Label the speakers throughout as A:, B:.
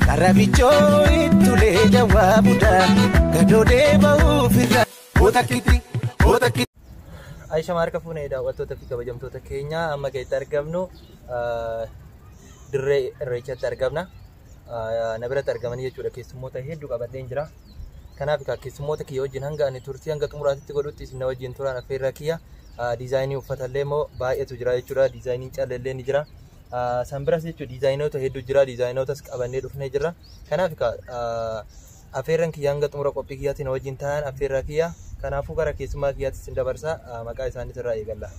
A: Karabichoo ittulee jawaabuudha gadoodee bahuufirra otakkitti otakkitti.
B: Aisha harka fuunee daawwattoota fi kabajamtoota keenya amma keessatti argamnu dirree irreechatti argamna. Na biratti argamanii jechuudha keessummoota hedduu qabadheen jira. Kanaaf keessummoota kiyya wajjin hanga ani turtii hanga xumuraatitti godhutti isin na wajjin turan affeerraa kiyya. Diizaayinii uffatallee immoo baay'eetu jira jechuudha. Diizaayiniin calleellee ni jira. San biras jechuudha diizaayinoota hedduu jira. Diizaayinootas qabannee dhufnee jirra. Kanaaf affeerran kiyya hanga xumura qophii kiyyaatti na wajjin ta'an affeerraa kiyya. Kanaafuu gara keessummaa kiyyaatti isin dabarsa maqaa isaaniitirraa irraa eegalla.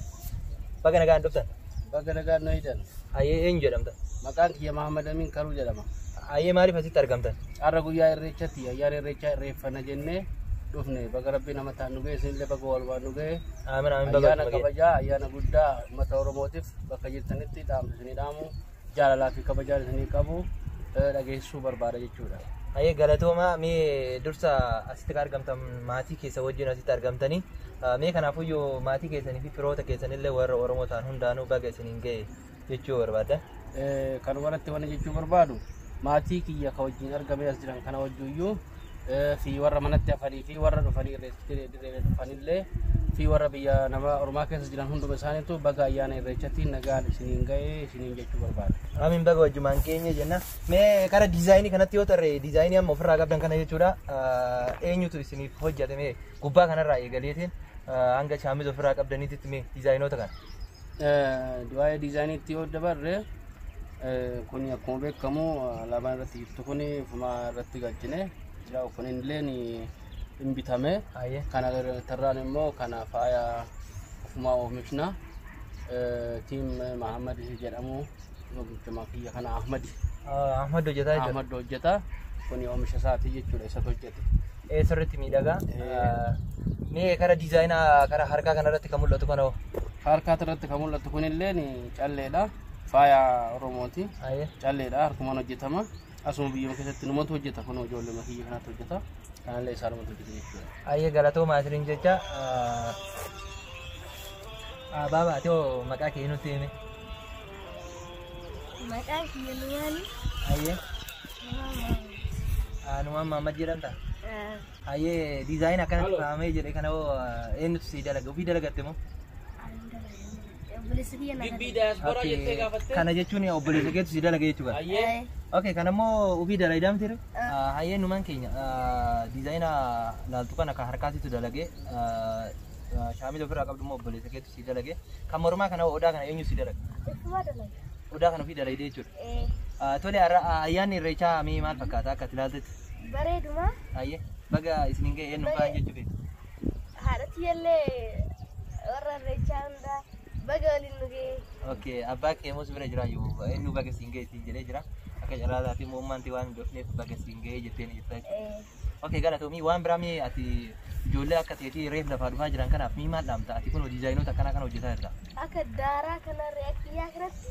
B: Baga nagaan dhuftan.
C: Baga nagaan nu hidan.
B: Hayyee eenyu jedhamtan?
C: Maqaan kiyya Mahammad Amin Karuu jedhama.
B: Hayyee maaliif asitti argamtan?
C: Har'a guyyaa irreechatti ayyaana irreechaa irreeffanna jennee dhufne baga rabbi nama ta'an nu ga'e isinillee baga walumaan nu ga'e.
B: Amiin amiin baga
C: Ayyaana kabajaa ayyaana guddaa uummata Oromootiif bakka jirtanitti dhaamsa isinii dhaamu jaalalaa fi kabajaan isinii qabu dhageessisuu barbaada jechuudha.
B: Hayyee galatooma mee dursa asitti kan argamtan maatii keessa wajjin asitti argamtanii mee kanaafuyyuu maatii keessanii fi firoota keessanillee warra Oromoo ta'an hundaanuu baga isiniin ga'e jechuu barbaadda.
C: Kan waratti wanni jechuu barbaadu maatii kiyya ka wajjin argamee as jiran kana wajjuyyuu fi warra manatti hafanii fi warra dhufanii dirree dhufanillee fi warra biyya nama Oromaa keessa jiran hunduma isaaniitu baga ayyaana irreechatti nagaan isiniin ga'e isiniin jechuu barbaada.
B: Amiin baga wajjumaan keenya jenna. Mee kara diizaayinii kanatti yoo tarre diizaayinii amma ofirraa qabdan kana jechuudha. Eenyutu isiniif hojjate mee gubbaa kanarraa eegaleetiin hanga shaamiz ofirraa qabdaniitti mee diizaayinoota kana?
C: Waa'ee diizaayiniitti yoo dabarre kun akkuma beekamu alaabaan irratti jirtu kun ofuma irratti galchine jira kun illee hin bitame. Kana tarraan immoo kana faaya ofumaa oomishna. Tiim Mahammad jedhamu oomishama kiyya kana Ahmad.
B: Ahmad hojjetaa jechuudha.
C: Ahmad hojjeta. Kun oomisha isaatii jechuudha isatu hojjete.
B: Sirriitti miidhagaa. Mee kara diizaayinaa kara harkaa kanarratti kan mul'atu kana hoo?
C: Harkaa irratti kan mul'atu kunillee calleedha. Faaya Oromooti. Calleedha harkumaan hojjetama. Asuma biyyuma keessatti numatu hojjeta kun ijoollee kiyya kanatti hojjeta. Kanallee isaanumatu hojjeta jechuudha.
B: Hayyee galatooma isiniin jecha. Baaba ati hoo maqaa kee nutti himi?
D: Maqaan kiyya Numaani.
B: Hayyee. Numaan Mahammad jedhamta? Hayyee diizaayinii akkanatti kaa'amee jedhe kana hoo eenyutu sii dalaga? Ofii dalagatte moo?
D: Obboleessa kiyya na
B: dalaga. Kana jechuun obboleessa keetu sii dalaga jechuudha. Okay, kana immoo ofii dalagdaa miti ree? Hayyee numaan keenya diizaayina laaltu kana kan harkaatitu dalage shaamila ofirraa qabdu immoo obboleessa keetu sii dalage. Kan mormaa kana odaa kana eenyu sii dalaga?
D: Ofumaa dalaga.
B: Odaa kana ofii dalagdee jechuudha. Tole ayyaanni irreechaa mee maal fakkaata akka ati ilaaltetti?
D: Bareeduma.
B: Hayyee baga isiniin ga'e eenyu fa'aa jechuu feeti?
D: Haadha tiyyallee warra irreechaa hundaa baga waliin nu ga'e.
B: Okay, abbaa kee immoo si bira jiraayyuu eenyu baga siin ga'e siin jedhee jira. Akka carraa fi moommaanti waan hin dhufneef baga siin ga'e jettee ni jirta jechuudha. Okay, galatoomii waan biraa mee ati ijoollee akka ta'eetii reef lafaa dhufaa jiran kanaaf mii maal dhaamta? Ati kun diizaayinoota akkanaa kana hojjetaa jirta.
D: Akka daaraa kanarree akka kiyyaa kanatti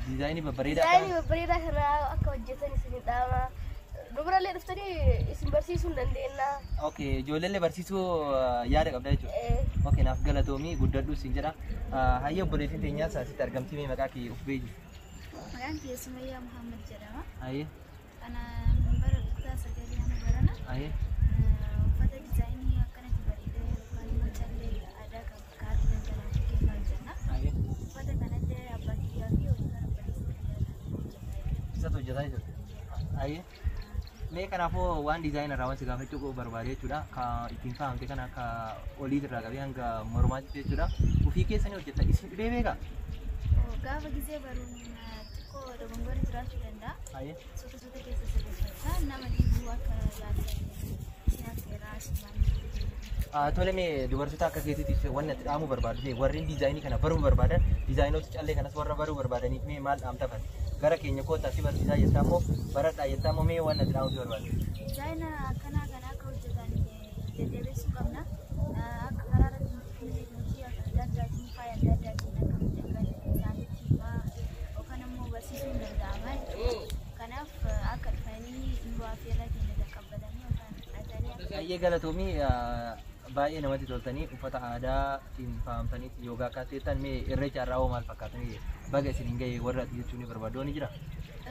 B: diizaayinii babbareedaa
D: diizaayinii babbareedaa kana akka hojjetan isin dhaama. Dubarallee dhuftanii isin barsiisuu hin dandeenya.
B: Okay, ijoolleellee barsiisuu yaada qabda jechuudha. Okay, naaf galatoomii guddadhu siin jedha. Hayyee obboleettiin teenyaas asitti argamtii mee maqaa kee of beeyi.
E: Maqaan kiyya Sumayyaa Muhammad jedhama.
B: Hayyee.
E: Ana bara kutaa sagalii nama barana.
B: Hayyee.
E: Uffata diizaayinii akkanatti bareedee yookaan immoo callee aadaa qabu kaartii daldalaa fi kennaa hojjenna.
B: Hayyee.
E: Uffata kanallee abbaa kiyyaa fi hojjetaan obboleessa kiyyaa hojjetaa.
B: Isatu hojjetaa jechuudha. Hayyee. Mee kanaafuu waan diizaayinii irraa waan si gaafachuu barbaade jechuudha. Ka ittiin faayamte kana akka olii irraa qabee hanga mormaatti jechuudha. Ofii keessanii hojjetta. Isin dhibee beekaa?
E: Gaafa gisee baruun xiqqoo dogongorri jiraachuu danda'a.
B: Hayyee.
E: Suuta suuta keessa sirreeffachaa nama dhiibuu akka yaaltan Isin affeeraa asumaan.
B: Tole, mee dubartoota akka keetiitiif wanni ati dhaamuu barbaadu, mee warreen diizaayinii kana baruu barbaadan, diizaayinoota callee kanas warra baruu barbaadaniif mee maal dhaamtafan? Gara keenya kootaa si barsiisaa jettaa immoo baradhaa jettaa immoo mee waan ati dhaamuu barbaadu?
E: Diizaayina akkanaa kana akka hojjetan jajjabeessuu qabna. Akka karaa irratti hojii adda addaatiin, faaya adda addaatiin akka miidhagan isaanitti himaa yookaan immoo barsiisuun danda'ama jechuudha. Kanaaf akka dhufanii nu affeerraa keenya taqabbalanii yookaan fudhatanii akka
B: Baay'ee galatoomii, baay'ee namatti toltanii, uffata aadaatiin faayamtanii yoogaa akka ta'an. Mee irreecha irraa hoo maal fakkaatanii, baga isin hin gahe warra ati jechuun ni barbaadu ni jira?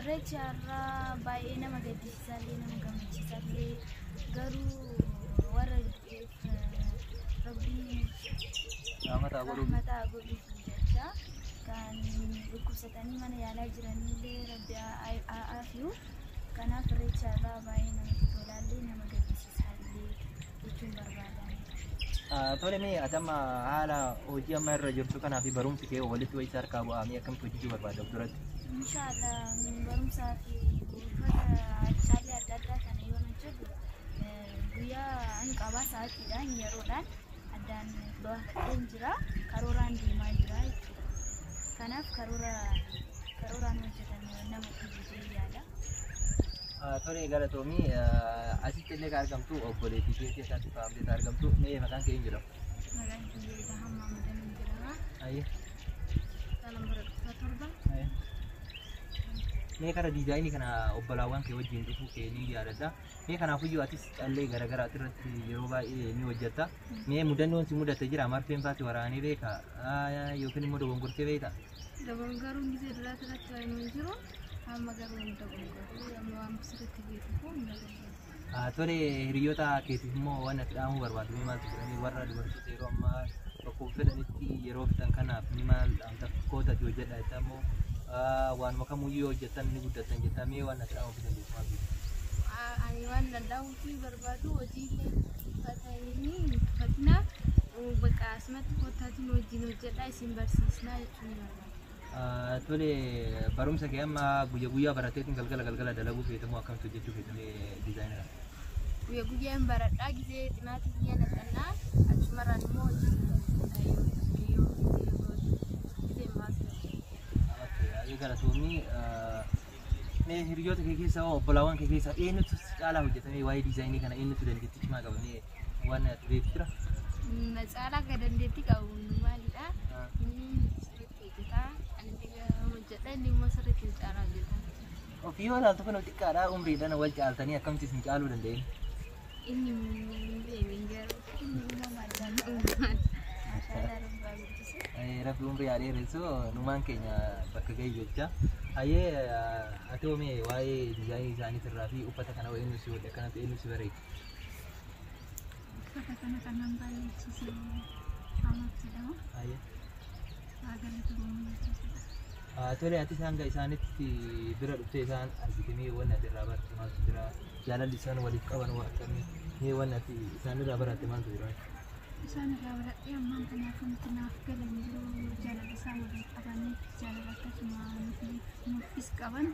E: Irreecha irraa baay'ee nama gaddisiisallee nama gammachiisallee, garuu warra du'eef Rabbiin
B: Rahmata godhuuf.
E: Rahmata godhuuf jecha, kan dhukkubsatanii mana yaalaa jiranillee Rabbi haa aafiyu. Kanaaf irreecha irraa baay'ee namatti tolaallee nama gaddisiisallee jechuun barbaadan.
B: Tole, mee ati amma haala hojii amma irra jirtu kanaa fi barumsi kee walitti wayii harkaa bu'aa, mee akkamitti hojjechuu barbaadda of duratti?
E: Inshaallah, barumsaa fi uffata caallee adda addaa kana yoo hojjedhu guyyaa an qabaa, sa'aatiidhaan, yeroodhaan addaan baafadheen jira, karooraan deemaa jira jechuudha. Kanaaf karooraan hojjetan nama dhibu yaada.
B: Tole, galatoomii. Asitti illee kan argamtu obboleettii kee keessatti faamtee argamtu, mee maqaan kee eenyu jedhama?
E: Maqaan kiyya Ilhaam Mahamadaniin jedhama.
B: Ayyee.
E: Kanan bara 7.
B: Mee kara diizaayinii kana obbolaawwan kee wajjin dhufuu kee ni yaadadha. Mee kanaafuyyuu atis callee garaagaraa irratti yeroo baay'ee ni hojjetta. Mee mudannoon si mudate jira? Marfeen faati waraanee beeka yookiin immoo dogongortee beekta?
F: Dogongoruun gisee duraatti irratti waan hin jiru, amma garuu hin dogongoru, amma waan sirriitti beeku hin dogongoru.
B: Tole, hiriyoota keetiif immoo waan ati dhaamuu barbaadu mee maaltu jira? Mee warra dubartoota yeroo ammaa bakka fedhanitti yeroo fixan kanaaf ni maal dhaamta? Kootati hojjedha jetta immoo waanuma kamuyyuu yoo hojjettan ni guddattan jetta, mee waan ati dhaamuu dandeessu maaltu jira?
F: Ani waan danda'uu barbaadu hojiilee uffatanii uffatina bakka asumatti koottaatiin wajjin hojjedha, isin barsiisnaa jechuun barbaada.
B: Tole, barumsa kee amma guyyaa guyyaa barateetiin galgala galgala dalaguu feetamoo akkamitti hojjechuu feetamee diizaayinara?
F: Guyyaa guyyaan baradhaa, gisee xinaatii biyya naqannaa, achumarraan immoo hojii gisee maas.
B: Galatoomii. Mee hiriyoota kee keessaa hoo, obbolaawwan kee keessaa eenyutu si caalaa hojjetamee waa'ee diizaayinii kana, eenyutu dandeettii cimaa qabamee waan ati beektu jira?
F: Na caalaa akka dandeettii qabu maalidha? Inni sirriitti hojjeta. Ani illee hojjedha, inni immoo sirriitti hin caalaa hojjeta.
B: Ofii yoo ilaaltu kun xiqqaadha, umriidhaan wal caaltanii akkamitti isin caaluu danda'een?
F: Inni hin beekin garuu.
E: Inni uumama addaa. Maashaallah, Rabbi guddise.
B: Rabbi umrii haa dheeressu, numaan keenya bakka ga'e jecha. Hayyee, ati hoo mee waa'ee diizaayinii isaaniitirraa fi uffata kana eenyu si hodhe, akkanatti eenyu si bareeche?
F: Uffata kana kanan bareechise Ahmad jedhama.
B: Hayyee.
F: Galatoomuu jechuudha.
B: Tole, atis hanga isaanitti bira dhuftee isaan argite, mee wanni ati irraa baratte maaltu jira? Jaalalli isaan waliif qaban waa akkamii? Mee wanni ati isaan irraa baratte maaltu jira?
F: Isaan irraa baradhee ammaan kanaaf wanti naaf galan jiru, jaalala isaan waliif qabaniif, jaalala akkasuma nuufis qaban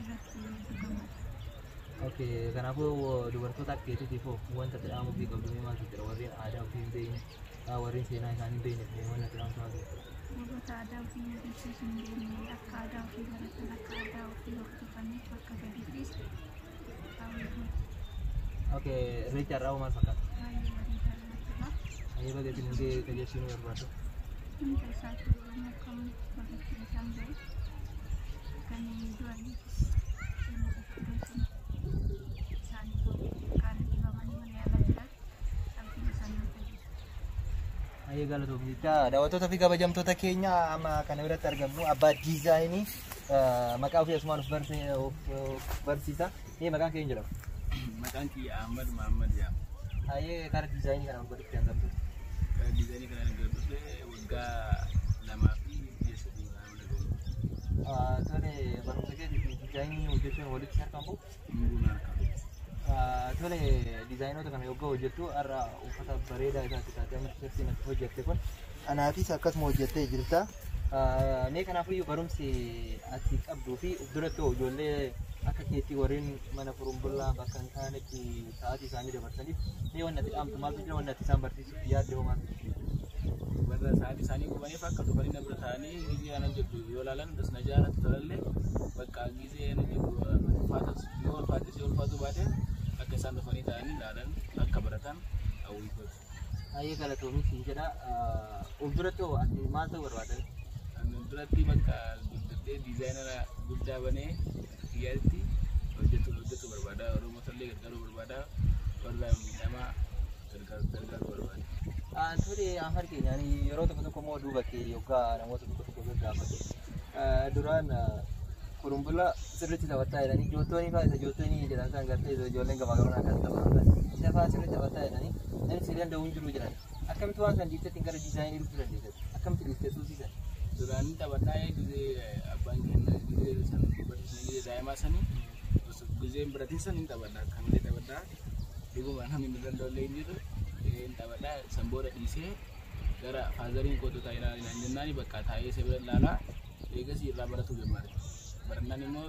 F: irratti gammada.
B: Okay, kanaafuu dubartoota akka keetiitiif hoo wanta ati dhaamuu fi qabdu mee maaltu jira? Warreen aadaa ofii hin beekne, warreen seenaa isaanii hin beekne, mee wanni ati dhaamtu maaltu jira?
F: Warroota aadaa ofii agarsiisuu hin beekne, akka aadaa ofii baratan, akka aadaa ofii hordofaniif, akka gadi dhiisne hawwii.
B: Okay, irreecha irraa hoo maal fakkaata?
F: Baay'ee bareedaa namatti tola.
B: Hayyee, baga isin gahee qajeelchuu ni barbaadu.
F: Hunda isaatu Oromoo kamuu bagatti isaan gahe, kan du'aniifis isaanii kaan dhibamanii mana yaalaa jiran abdiin isaanii fayyisu.
B: Hayyee, galatoomii jecha. Daawwattoota fi kabajamtoota keenya, amma kana biratti argamnu abbaa diizaayinii, maqaa ofii asumaan of barsiisa. Mee maqaan kee eenyu jedhama?
G: Maqaan kiyya Ahmad Muhammad jedhama.
B: Hayyee, kara diizaayinii kana godhutti hangamtu?
G: Gara diizaayinii kana erga dhufe waggaa 2 fi ji'a 3 naannoo gahu.
B: Tole, barumsa keetii fi diizaayinii hojjechuun walitti harkamu?
G: Hunduun harka.
B: Tole, diizaayinoota kana yoggaa hojjettu, har'a uffata bareedaa isaatti taatee amma tisheertiin ati hojjette kun anaafis akkasuma hojjettee jirta. Mee kanaafiyyuu barumsi ati qabduu fi of duratti hoo ijoollee akka keetii warreen mana kurumbullaa bakka hin taanetti sa'aatii isaanii dabarsaniif mee wanni ati dhaamtu maaltu jira, wanni ati isaan barsiisuuf yaadde hoo maaltu jira?
G: Warra sa'aatii isaanii qubaniif akka dhufanii na bira taa'anii gizee ana jedhu yoo ilaalan das na jaalatti tolallee bakka gizee ana jedhu ulfaatas yoo ulfaates yoo ulfaatu baate akka isaan dhufanii taa'anii ilaalan akka baratan hawwii godhu.
B: Baay'ee galatoomii siin jedha. Of duratti hoo ati maal ta'uu barbaadda?
G: Ani duratti bakka guddadhee diizaayinara guddaa banee kiyyaatti hojjetu barbaada. Oromoo tollee gargaaruu barbaada. Warra miidhamaa gargaaruu barbaada.
B: Tole afar keenya ani yeroo tokko tokko immoo duuba kee yoggaa namoota tokko tokko gaggaafatu. Duraan kurumbulla sirriitti taphataa jedhanii joottoonii fa'aa isa joottoonii jedhan san gartee isa ijoolleen gamaa gamanaa kan taphatan isa fa'aa sirriitti taphataa jedhanii namni si danda'u hin jiru jedhan. Akkamitti waan kan dhiiftetti gara diizaayinii dhufuu dandeessatti? Akkamitti dhiiftee suusisan?
G: Duraan taphataa gizee abbaan keenya gizee san barsiisanii gizee daa'imaa sanii osoo gizee hin baratin san hin taphadha. Akkamillee taphadha. Dhuguma namni nu danda'ullee hin jiru. Hin taphadha. San booda dhiisee gara faazariin kootu taa'ee ilaalaa jennaan bakka taa'ee isa bira ilaalaa eegas irraa baratu jammare. Barannaan immoo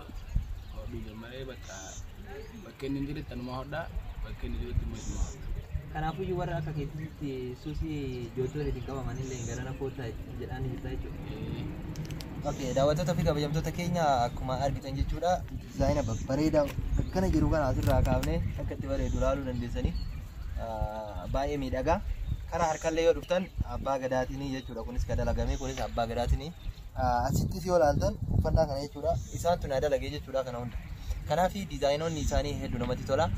G: hodhuu jammaree bakka bakka inni hin jiretti anuma hodhaa bakka inni jirutti immoo isuma hodha.
B: Kanaafiyyuu warra akka keetitti suusii joottooniitiin qabaman illee gara koottaa jedhaan jirta jechuudha. Okay, daawwattoota fi kabajamtoota keenya akkuma argitan jechuudha. Dizaayina babbareedaa akkana jiru kana asirraa kaafnee akka itti bareedu ilaaluu dandeessanii baay'ee miidhagaa. Karaa harkallee yoo dhuftan abbaa gadaatiin jechuudha. Kunis kan dalagame kunis abbaa gadaatiin. Asittis yoo ilaaltan uffannaa kana jechuudha. Isaantu na dalagee jechuudha kana hunda. Kanaaf dizaayinoonni isaanii hedduu namatti tola.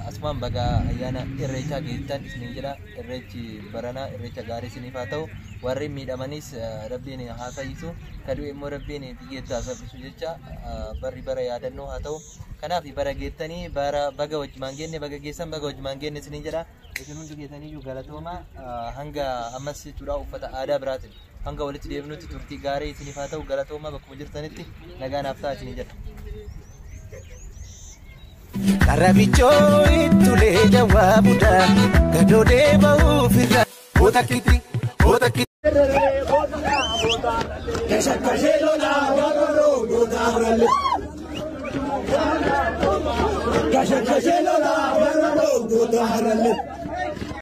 B: Asumaan baga ayyaana irreechaa geettan isiniin jedha. Irreechi baranaa irreecha gaarii isiniif haa ta'u. Warri miidhamanis rabbiin haa fayyisu. Ka du'e immoo rabbiin biyyeetti haa salphisu jecha barri bara yaadannoo haa ta'u. Kanaaf bara geettanii bara baga wajjumaan geenne baga geessan baga wajjumaan geenne isiniin jedha. Isin hundi keessaniyyuu galatooma hanga ammas jechuudha uffata aadaa biraatiin hanga walitti deebinutti turtii gaarii isiniif haa ta'u galatooma bakkuma jirtanitti nagaa naaf ta'a isiniin jedha.
A: Karabichoo ittulee jawaabuudha gadoodee bahuuf irra bootakkitti bootakkitti.